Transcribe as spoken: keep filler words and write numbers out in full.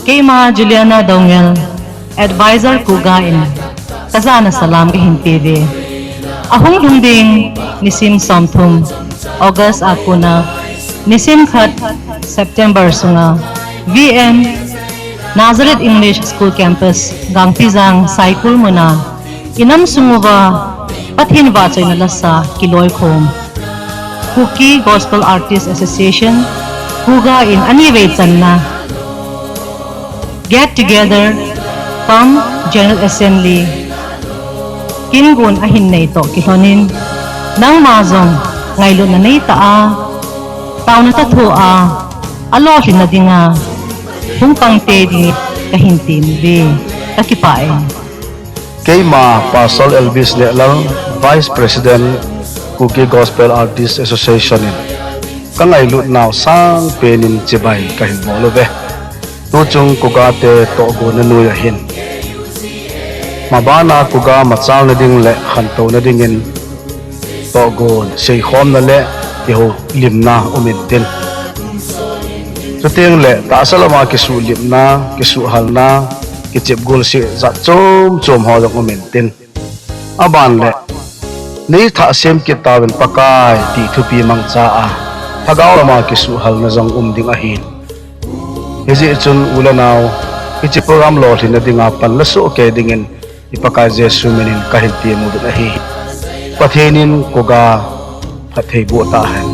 Keima Juliana Dongel, Advisor Kuga in, kajana salam kahin peuve. Ahung lhung ding nisim somthum, August a kona, nisim khat, September sunga, V N, Nazareth English School Campus, Gangpijang, Saikul muna, inam sung uva, Pathen vahchoina lasa kiloikhom. Kuki Gospel Artists Association, Kuga in anivei channa Get Together cum General Assembly, kin gon ahin nei toh kilhonin, nangma jong ngailutna neitah a, taona tah thoa, alolhinna dinga, hung pang tei dingin kahin temuve, kakipah e. Keima Pastor Elvis Nehlal, Vice President, Kuki Gospel Artists Association in, kangailutnau sangpen in chibai kahin bol uve. Tuchung Kuga te tohgonna noiya hin, mabana Kuga machalna ding le khantouna dingin tohgon, seikhomna le kihoulimna um intin. Chuteng le tahsa lama kisuhlipna, kisuhhalna, kichep gol seh jat chom chom ho jong um intin. Aban le, neithah sem kit tauvin Pakai ti thupi mangcha a, lhagao lama kisuhhalna jong um ding ahin. Hijeh chun u le nao, hiche program lolhinna dinga panla soh kei dingin, i Pakai Jesu minin kahin temuvin ahi. Pathen in Kuga phatthei boh tahen.